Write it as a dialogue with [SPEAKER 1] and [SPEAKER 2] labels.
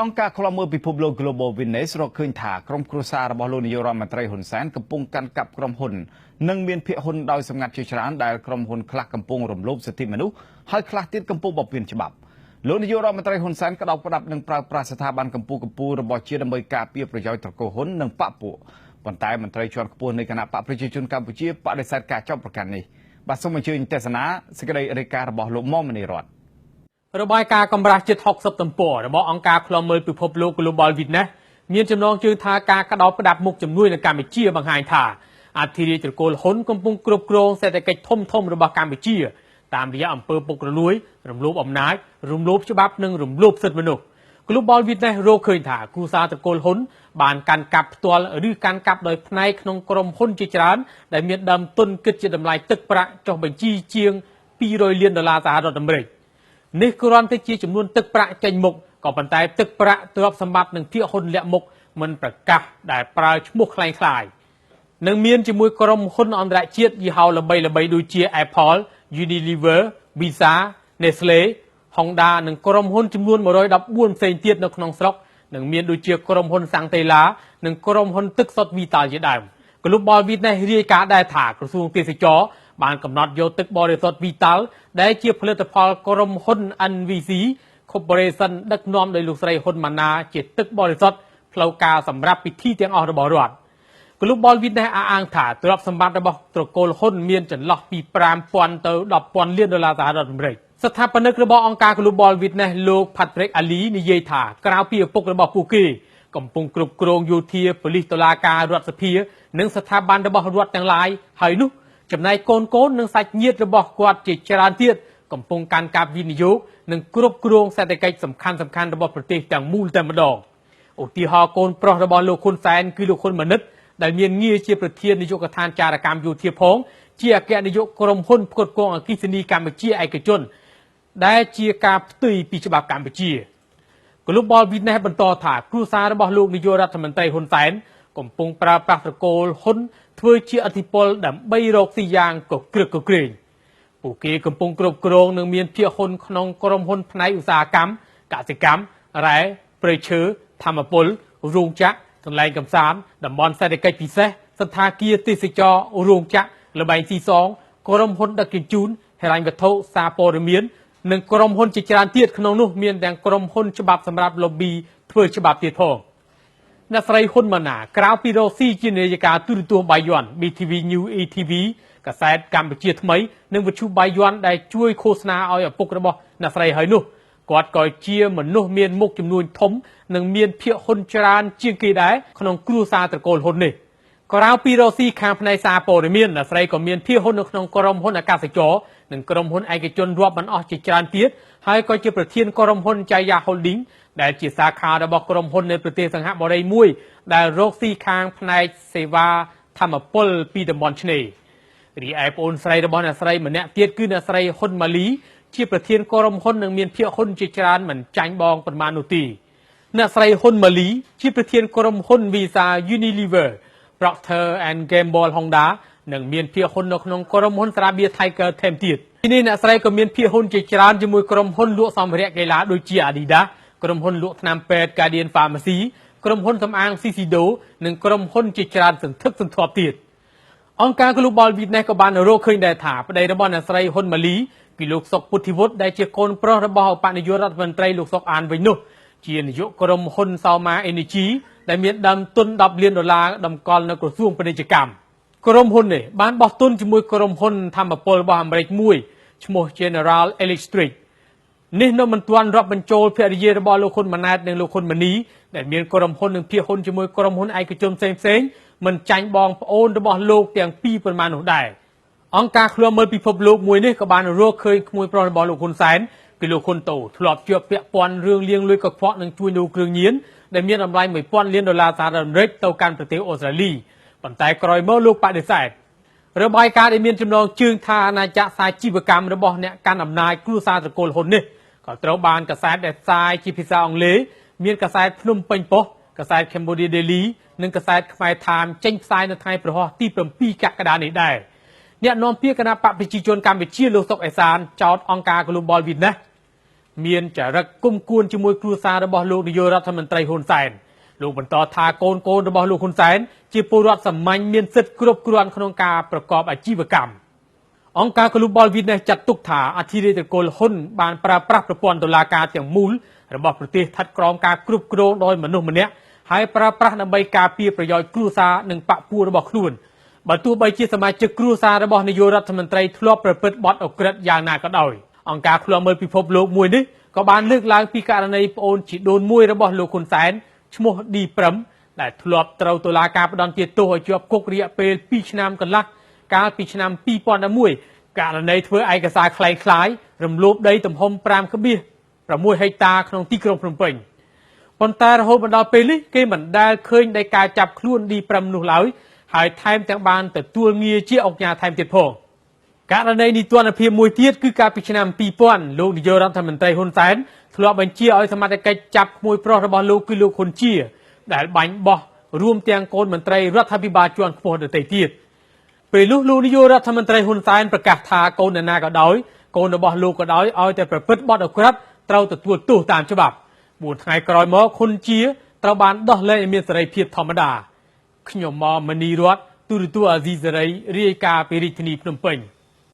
[SPEAKER 1] អង្គការឃ្លាំមើលពិភពលោក Global Witness រកឃើញថាក្រុមគ្រួសាររបស់លោកនាយករដ្ឋមន្ត្រីហ៊ុនសែនកំពុងកាន់កាប់ក្រុមហ៊ុននិងមានភាគហ៊ុនដោយសម្ងាត់ជាច្រើនដែលក្រុមហ៊ុនខ្លះកំពុងរំលោភសិទ្ធិមនុស្សហើយខ្លះទៀតកំពុងបំពានច្បាប់លោកនាយករដ្ឋមន្ត្រីហ៊ុនសែនក្តោបក្តាប់និងប្រើប្រាស់ស្ថាប័នកម្ពុជារបស់ជាតិដើម្បីការពារប្រយោជន៍ត្រកូលហ៊ុននិងបក្សពួកប៉ុន្តែមន្ត្រីជាន់ខ្ពស់នៃគណបក្សប្រជាជនកម្ពុជាបដិសេធការចោទប្រកាន់នេះបាទសូមអញ្ជើញទស្សនាសេចក្តីរាយការណ៍របស់លោកមុំមនីរត
[SPEAKER 2] របាយការណ៍កម្រាស់ជិត60ទំព័ររបស់អង្គការឃ្លាំមើលពិភពលោក Global Witness មានចំណងជើងថាការក្តោបក្តាប់មុខជំនួយនៅកម្ពុជាបង្ហាញថាអធិរាជត្រកូលហ៊ុនកំពុងគ្រប់គ្រងសេដ្ឋកិច្ចធំធំរបស់កម្ពុជាតាមរយៈអំពើពុករលួយរំលោភអំណាចរំលោភច្បាប់និងរំលោភសិទ្ធិមនុស្ស Global Witness រកឃើញថាគ្រួសារត្រកូលហ៊ុនបានកាន់កាប់ផ្ទាល់ឬកាន់កាប់ដោយផ្នែកក្នុងក្រុមហ៊ុនជាច្រើនដែលមានដើមទុនគិតជាតម្លៃទឹកប្រាក់ចុះបញ្ជីជាង200លានដុល្លារសហរដ្ឋអាមេរិកនេះគ្រាន់តែជាចំនួនទឹកប្រាក់ចេញមុខក៏ប៉ុន្តែទឹកប្រាក់ទ្រព្យសម្បត្តិនិងភាគហ៊ុនលាក់មុខមិនប្រកាសដែលប្រើឈ្មោះក្លែងៗនឹងមានជាមួយក្រុមហ៊ុនអន្តរជាតិយីហោល្បីៗដូចជា Apple, Unilever, Visa, Nestle, Honda និងក្រុមហ៊ុនចំនួន114ផ្សេងទៀតនៅក្នុងស្រុកនិងមានដូចជាក្រុមហ៊ុនសាំងតេឡានិងក្រុមហ៊ុនទឹកសុទ្ធ Vital ជាដើម Global Witness រាយការណ៍ដែរថាក្រសួងទេសចរបានកំណត់យកទឹកបរិសុទ្ធ Vital ដែលជាផលិតផលក្រុមហ៊ុន NVC Corporation ដឹកនាំដោយលោកស្រីហ៊ុនម៉ាណាជាទឹកបរិសុទ្ធផ្លូវការសម្រាប់ពិធីទាំងអស់របស់រដ្ឋ Global Witness អះអាងថាទ្រព្យសម្បត្តិរបស់ត្រកូលហ៊ុនមានចន្លោះពី5000ទៅ10,000លានដុល្លារសហរដ្ឋអាមេរិកស្ថាបនិករបស់អង្គការ Global Witness លោក Patrick Ali និយាយថាក្រៅពីឪពុករបស់ពួកគេកំពុងគ្រប់គ្រងយោធាប៉ូលីសតុលាការរដ្ឋសភានិងស្ថាប័នរបស់រដ្ឋទាំងឡាយហើយនោះចំណែកកូនកូននិងសាច់ញាតិរបស់គាត់ជាច្រើនទៀតកំពុងកាន់កាប់វិនិយោគនិងគ្រប់គ្រងសេដ្ឋកិច្ចសំខាន់សំខាន់របស់ប្រទេសទាំងមូលតែម្ដងឧទាហរណ៍កូនប្រុសរបស់លោកហ៊ុនសែនគឺលោកហ៊ុនម៉ាណិតដែលមានងារជាប្រធាននាយកដ្ឋានចារកម្មយោធាផងជាអគ្គនាយកក្រុមហ៊ុនផ្គត់ផ្គង់អគ្គិសនីកម្ពុជាឯកជនដែលជាការផ្ទុយពីច្បាប់កម្ពុជា Global Witness បន្តថាគ្រួសាររបស់លោកនាយករដ្ឋមន្ត្រីហ៊ុនសែនកំពុងប្រើប្រាស់ត្រកូលហ៊ុនធ្វើជាឥទ្ធិពលដើម្បីរកស៊ីយ៉ាងកក្រឹកកក្រែងពួកគេកំពុងគ្រប់គ្រងនិងមានភាគហ៊ុនក្នុងក្រុមហ៊ុនផ្នែកឧស្សាហកម្មកសិកម្មរ៉ែព្រៃឈើធម្មពលរោងចក្រកន្លែងកំសាន្តតំបន់សេដ្ឋកិច្ចពិសេសសន្តាគារទេសចររោងចក្រល្បែងស៊ីសងក្រុមហ៊ុនដឹកជញ្ជូនហិរញ្ញវត្ថុសារព័ត៌មាននិងក្រុមហ៊ុនជាច្រើនទៀតក្នុងនោះមានទាំងក្រុមហ៊ុនច្បាប់សម្រាប់ lobby ធ្វើច្បាប់ទៀតផងអ្នកស្រីហ៊ុនម៉ាណាក្រៅពីរកស៊ីជានាយិកាទូរទស្សន៍បាយ័ន BTV New ETV កាសែតកម្ពុជាថ្មីនិងវិទ្យុបាយ័នដែលជួយឃោសនាឲ្យឪពុករបស់អ្នកស្រីហើយនោះគាត់ក៏ជាមនុស្សមានមុខចំនួនធំនិងមានភាគហ៊ុនច្រើនជាងគេដែរក្នុងគ្រួសារត្រកូលហ៊ុននេះក្រៅពីរកស៊ីខាងផ្នែកសារព័ត៌មានអ្នកស្រីក៏មានភាគហ៊ុននៅក្នុងក្រុមហ៊ុនអាកាសចរនិងក្រុមហ៊ុនឯកជនរាប់មិនអស់ជាច្រើនទៀតហើយក៏ជាប្រធានក្រុមហ៊ុន Jaya Holding ដែលជាសាខារបស់ក្រុមហ៊ុននៅប្រទេសសិង្ហបុរីមួយដែលរកស៊ីខាងផ្នែកសេវាធម្មពលពីតំបន់ឆ្នេររីឯប្អូនស្រីរបស់អ្នកស្រីម្នាក់ទៀតគឺអ្នកស្រីហ៊ុនម៉ាលីជាប្រធានក្រុមហ៊ុននិងមានភាគហ៊ុនជាច្រើនមិនចាញ់បងប៉ុន្មាននោះទេអ្នកស្រីហ៊ុនម៉ាលីជាប្រធានក្រុមហ៊ុន Visa Unilever Procter and Gamble Honda និងមានភាគហ៊ុននៅក្នុងក្រុមហ៊ុនស្រាបៀរ Tiger ថែមទៀតទីនេះអ្នកស្រីក៏មានភាគហ៊ុនជាច្រើនជាមួយក្រុមហ៊ុនលក់សម្ភារៈកីឡាដូចជា Adidas ក្រុមហ៊ុនលក់ថ្នាំពេទ្យ Guardian Pharmacy ក្រុមហ៊ុនសម្អាង Shiseido និងក្រុមហ៊ុនជាច្រើនសន្ធឹកសន្ធាប់ទៀតអង្គការ Global Witness ក៏បានរកឃើញដែរថាប្តីរបស់អ្នកស្រីហ៊ុនម៉ាលីគឺលោកសុកពុទ្ធិវុឌ្ឍដែលជាកូនប្រុសរបស់ឧបនាយករដ្ឋមន្ត្រីលោកសុកអានវិញនោះជានាយកក្រុមហ៊ុន Saoma Energy ដែលមានដើមទុន10លានដុល្លារតម្កល់នៅក្រសួងពាណិជ្ជកម្មក្រុមហ៊ុននេះបានបោះទុនជាមួយក្រុមហ៊ុនធម្មពលរបស់អាមេរិកមួយឈ្មោះ General Electric នេះនៅមិនទាន់រាប់បញ្ចូលភរិយារបស់លោកហ៊ុនម៉ាណែតនិងលោកហ៊ុនម៉ាណីដែលមានក្រុមហ៊ុននិងភាគហ៊ុនជាមួយក្រុមហ៊ុនឯកជនផ្សេងៗមិនចាញ់បងប្អូនរបស់លោកទាំងពីរប៉ុន្មាននោះដែរអង្គការឃ្លាំមើលពិភពលោកមួយនេះក៏បានរកឃើញក្មួយប្រុសរបស់លោកហ៊ុនសែនគឺលោកហ៊ុនតូធ្លាប់ជាប់ពាក់ព័ន្ធរឿងលាងលុយកខ្វក់និងជួញដូរគ្រឿងញៀនដែលមានតម្លៃ1000លានដុល្លារសហរដ្ឋអាមេរិកទៅកាន់ប្រទេសអូស្ត្រាលីប៉ុន្តែក្រោយមកលោកបដិសេធរបាយការណ៍ដែលមានចំណងជើងថាអាណាចក្រសាជីវកម្មរបស់អ្នកកាន់អំណាចគ្រួសារត្រកូលហ៊ុននេះក៏ត្រូវបានកាសែតដែលផ្សាយជាភាសាអង់គ្លេសមានកាសែតភ្នំពេញប៉ុស្តិ៍កាសែត Cambodia Daily និងកាសែតខ្មែរ Time ចេញផ្សាយនៅថ្ងៃព្រហស្បតិ៍ទី7កក្កដានេះដែរអ្នកនាំពាក្យគណបក្សប្រជាជនកម្ពុជាលោកសុកអេសានចោទអង្គការ Global Witness មានចរិតគុំគួនជាមួយគ្រួសាររបស់លោកនាយករដ្ឋមន្ត្រីហ៊ុនសែន។ លោកបន្តថាកូនកូនរបស់លោកហ៊ុនសែនជាពលរដ្ឋសាមញ្ញមានសិទ្ធិគ្រប់គ្រាន់ក្នុងការប្រកបអាជីវកម្ម។ អង្គការ Global Witness ចាត់ទុកថាអធិរាជត្រកូលហ៊ុនបានប្រើប្រាស់ប្រព័ន្ធតុលាការទាំងមូលរបស់ប្រទេសស្ថិតក្រោមការគ្រប់គ្រងដោយមនុស្សម្នាក់ហើយប្រើប្រាស់ដើម្បីការពារប្រយោជន៍គ្រួសារនិងបក្សពួករបស់ខ្លួនបើទោះបីជាសមាជិកគ្រួសាររបស់នាយករដ្ឋមន្ត្រីធ្លាប់ប្រព្រឹត្តបទឧក្រិដ្ឋយ៉ាងណាក៏ដោយ។ អង្គការឃ្លាំមើលពិភពលោកមួយនេះក៏បានលើកឡើងពីករណីប្អូនជីដូនមួយរបស់លោកហ៊ុនសែនឈ្មោះឌីប្រឹមដែលធ្លាប់ត្រូវតុលាការផ្ដន្ទាទោសឲ្យជាប់គុករយៈពេល2ឆ្នាំកន្លះកាលពីឆ្នាំ2011ករណីធ្វើឯកសារក្លែងក្លាយរំលោភដីទំហំ5.6ហិកតាក្នុងទីក្រុងភ្នំពេញប៉ុន្តែរហូតមកដល់ពេលនេះគេមិនដែលឃើញដីកាចាប់ខ្លួនឌីប្រឹមនោះឡើយហើយថែមទាំងបានទទួលងារជាអង្គការថែមទៀតផង។ ករណីនីតិរដ្ឋភាពមួយទៀតគឺកាលពីឆ្នាំ2000លោកនាយករដ្ឋមន្ត្រីហ៊ុនសែនធ្លាប់បញ្ជាឲ្យសមត្ថកិច្ចចាប់ក្មួយប្រុសរបស់លោកគឺលោកហ៊ុនជាដែលបាញ់បោះរួមទាំងកូនមន្ត្រីរដ្ឋាភិបាលជាន់ខ្ពស់ដទៃទៀត។ ពេលនោះលោកនាយករដ្ឋមន្ត្រីហ៊ុនសែនប្រកាសថាកូននរណាក៏ដោយកូនរបស់លោកក៏ដោយឲ្យតែប្រព្រឹត្តបទឧក្រិដ្ឋត្រូវទទួលទោសតាមច្បាប់4ថ្ងៃក្រោយមកហ៊ុនជាត្រូវបានដោះលែងឲ្យមានសេរីភាពធម្មតា។ ខ្ញុំម៉មនីរតទូរទស្សន៍អាស៊ីសេរីរាយការណ៍ពីរាជធានីភ្នំពេញ។